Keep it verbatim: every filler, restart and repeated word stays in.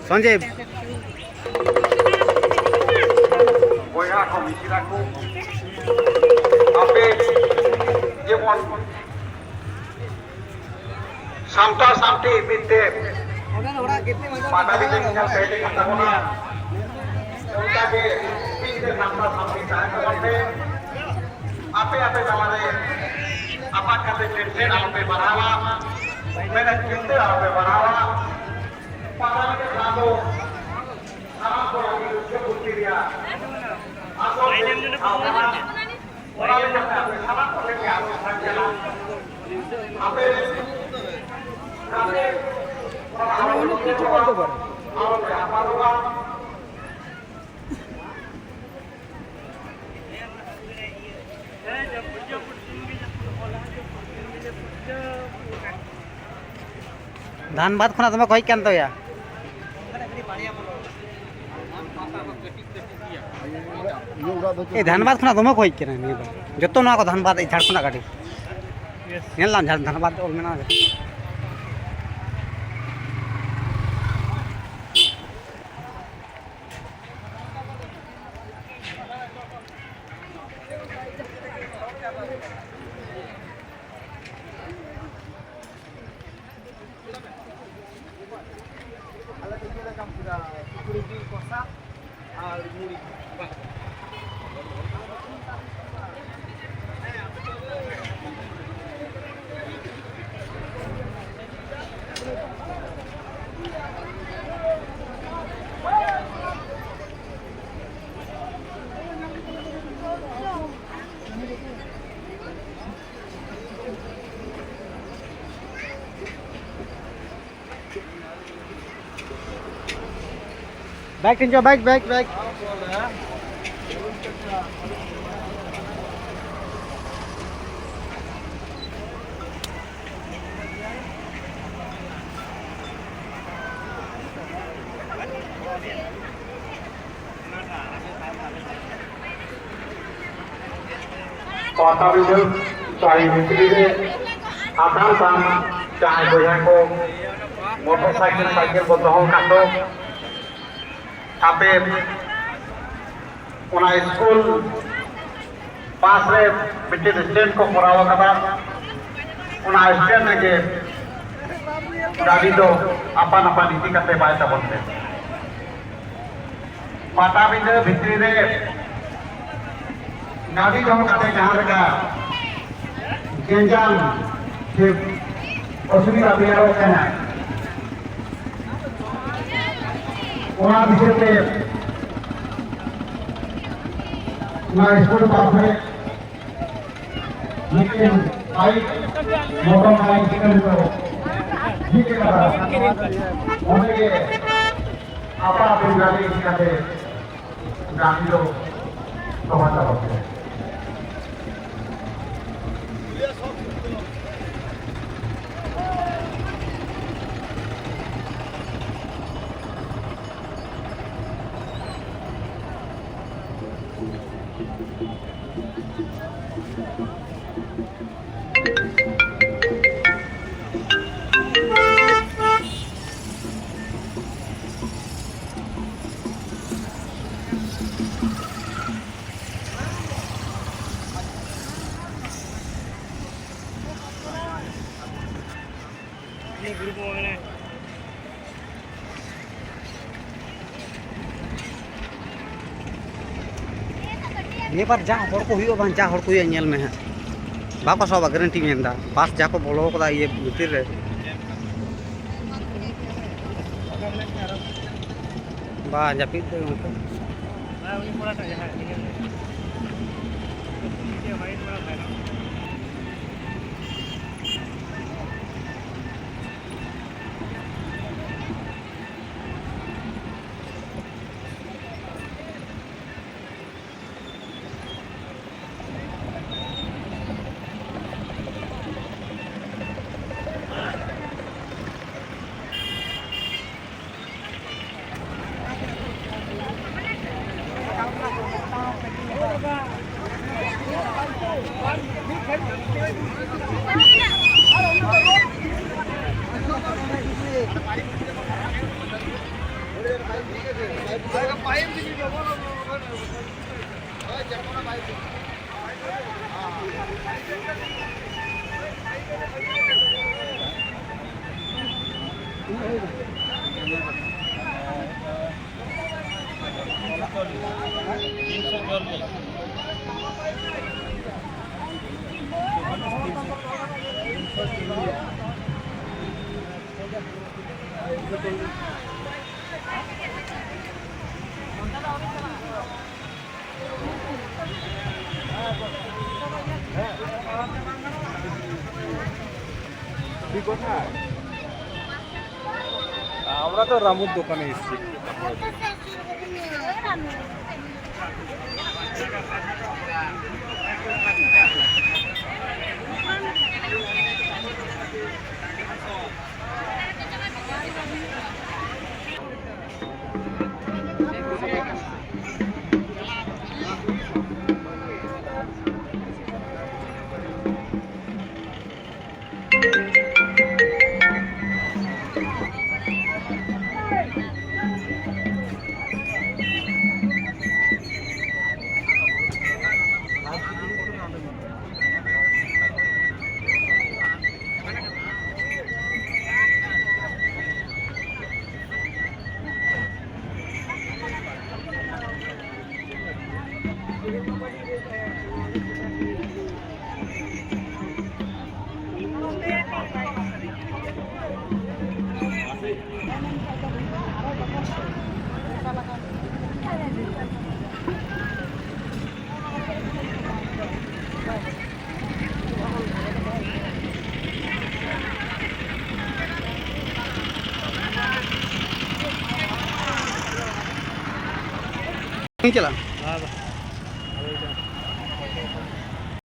ᱥᱚᱧᱡᱤᱵ᱾ ᱵᱚᱭᱦᱟ ᱠᱚ, ᱢᱤᱥᱨᱟ ᱠᱚ, ᱟᱯᱮ ᱡᱮᱢᱚᱱ ᱥᱟᱢᱴᱟᱣ ᱥᱟᱢᱴᱤ ᱢᱤᱫᱴᱮᱱ ᱯᱟᱴᱟᱵᱤᱸᱫᱟᱹ ᱧᱮᱧᱮᱞ ᱯᱮ ᱦᱮᱡ ᱟᱠᱟᱱ ᱛᱟᱵᱚᱱᱟ, ᱚᱱᱠᱟᱜᱮ ᱢᱤᱫᱴᱮᱱ ᱥᱟᱢᱴᱟᱣ ᱥᱟᱢᱴᱤ ᱛᱟᱦᱮᱱ ᱛᱟᱵᱚᱱ ᱯᱮ᱾ ᱟᱯᱮ ᱟᱯᱮ ᱛᱟᱞᱟᱨᱮ ᱟᱯᱟᱛ ᱠᱟᱛᱮ ᱴᱮᱱᱥᱮᱱ ᱟᱞᱚᱯᱮ ᱵᱟᱲᱦᱟᱣᱟ, ᱢᱮᱱᱮᱫ ᱪᱤᱱᱛᱟᱹ ᱟᱞᱚᱯᱮ ᱵᱟᱲᱦᱟᱣᱟ᱾ ᱯᱟᱴᱟᱵᱤᱸᱫᱟᱹ ᱫᱚ ᱥᱟᱱᱟᱢ ᱠᱚ ᱞᱟᱹᱜᱤᱫ ᱨᱟᱹᱥᱠᱟᱹ ᱯᱷᱩᱨᱛᱤ ᱨᱮᱭᱟᱜ ᱟᱥᱚᱞ ᱴᱷᱟᱶ ᱠᱟᱱᱟ᱾ ᱚᱱᱟ ᱞᱮᱠᱟᱛᱮ ᱟᱯᱮ ᱥᱟᱱᱟᱢ ᱠᱚ ᱞᱟᱹᱜᱤᱫ ᱟᱨᱚ ᱥᱟᱨᱡᱟᱜᱼᱟ᱾ ᱟᱯᱮ ᱨᱮᱱ ᱜᱟᱛᱮ ᱠᱚᱲᱟ ᱦᱚᱲ ᱠᱚ ᱟᱞᱚ ᱯᱮ ᱟᱯᱟᱫᱚᱜᱼᱟ᱾ ᱫᱷᱟᱱᱵᱟᱫᱽ ᱠᱷᱚᱱᱟᱜ ᱫᱚᱢᱮ ᱠᱚ ᱦᱮᱡ ᱠᱟᱱ ᱛᱟᱭᱟ᱾ ᱤᱧᱟᱹᱜ ᱚᱲᱟᱜ ᱫᱚ ᱮᱭ ᱫᱷᱟᱱᱵᱟᱫᱽ ᱠᱷᱚᱱᱟᱜ ᱫᱚᱢᱮ ᱠᱚ ᱦᱮᱡ ᱠᱟᱱᱟ ᱱᱤᱭᱟᱹ ᱫᱚ᱾ ᱡᱚᱛᱚ ᱱᱚᱣᱟ ᱠᱚ ᱫᱷᱟᱱᱵᱟᱫᱽ, ᱮᱭ ᱡᱷᱟᱲᱠᱷᱚᱸᱰ ᱜᱟᱹᱰᱤ᱾ ᱧᱮᱞ ᱫᱟᱢ ᱡᱷᱟᱲ-, ᱫᱷᱟᱱᱵᱟᱫᱽ ᱚᱞ ᱢᱮᱱᱟᱜᱼᱟ᱾ ᱟᱞᱮ ᱫᱚ ᱪᱮᱫ ᱞᱮᱠᱟ ᱯᱩᱨᱟᱹ ᱥᱩᱠᱨᱤ ᱡᱤᱞ ᱠᱚᱥᱟ Back, Tinjo, back, back, back. ᱯᱟᱴᱟᱵᱤᱸᱫᱷᱟᱹ ᱪᱟᱹᱨᱤ ᱵᱷᱤᱛᱨᱤ ᱨᱮ ᱟᱥᱟᱲ ᱥᱟᱱ ᱡᱟᱦᱟᱸᱭ ᱵᱚᱭᱦᱟ ᱠᱚ ᱢᱚᱴᱚᱨ ᱥᱟᱭᱠᱮᱞ, ᱥᱟᱭᱠᱮᱞ ᱠᱚ ᱫᱚᱦᱚ ᱠᱟᱜ ᱫᱚ, ᱟᱯᱮ ᱚᱱᱟ ᱥᱠᱩᱞ ᱯᱟᱥ ᱨᱮ ᱢᱤᱫᱴᱮᱱ ᱥᱴᱮᱱᱰ ᱠᱚ ᱠᱚᱨᱟᱣ ᱟᱠᱟᱫᱟ, ᱚᱱᱟ ᱥᱴᱮᱱᱰ ᱨᱮᱜᱮ ᱜᱟᱹᱰᱤ ᱫᱚ ᱟᱯᱟᱱ ᱟᱯᱟᱱ ᱤᱫᱤ ᱠᱟᱛᱮ ᱵᱟᱭ ᱛᱟᱵᱚᱱ ᱯᱮ᱾ ᱯᱟᱴᱟᱵᱤᱸᱫᱷᱟᱹ ᱵᱷᱤᱛᱨᱤ ᱨᱮ ᱜᱟᱹᱰᱤ ᱫᱚᱦᱚ ᱠᱟᱛᱮ ᱡᱟᱦᱟᱸ ᱞᱮᱠᱟ ᱜᱮᱧᱡᱟᱢ ᱥᱮ ᱚᱥᱩᱵᱤᱫᱷᱟ ᱛᱮᱭᱟᱨᱚᱜ ᱠᱟᱱᱟ, ᱚᱱᱟ ᱵᱤᱥᱚᱭ ᱛᱮ ᱚᱱᱟ ᱥᱠᱩᱞ ᱯᱟᱥ ᱨᱮ ᱢᱤᱫᱴᱮᱱ ᱵᱟᱭᱤᱠ, ᱢᱚᱴᱚᱨ ᱵᱟᱭᱤᱠ ᱥᱴᱮᱱᱰ ᱠᱚ ᱡᱷᱤᱡ ᱟᱠᱟᱫᱟ᱾ ᱚᱸᱰᱮ ᱜᱮ ᱟᱯᱟ ᱟᱹᱯᱤᱱ ᱜᱟᱹᱰᱤ ᱤᱫᱤ ᱠᱟᱛᱮ ᱜᱟᱹᱰᱤ ᱫᱚ ᱫᱚᱦᱚ ᱪᱟᱞᱟᱜ ᱠᱟᱱᱟ᱾ ᱱᱤᱭᱟᱹ ᱵᱟᱨ ᱡᱟ ᱦᱚᱲ ᱠᱚ ᱦᱩᱭᱩᱜᱼᱟ, ᱵᱟᱝ, ᱡᱟ ᱦᱚᱲ ᱠᱚ ᱦᱩᱭᱩᱜᱼᱟ, ᱧᱮᱞ ᱢᱮ ᱦᱟᱸᱜ, ᱵᱟᱠᱚ ᱥᱟᱵᱟ, ᱜᱟᱨᱮᱱᱴᱤ ᱢᱮᱱᱫᱟ᱾ ᱵᱟᱥ ᱡᱟ ᱠᱚ ᱵᱚᱞᱚ ᱠᱟᱫᱟ ᱤᱭᱟᱹ ᱵᱷᱤᱛᱤᱨ ᱨᱮ, ᱵᱟ, ᱡᱟᱹᱯᱤᱫ ᱫᱚ ᱜᱚᱢᱠᱮ᱾ আমরা তো রামুর দোকানে এসেছি। ᱪᱟᱞᱟᱜᱼᱟ᱾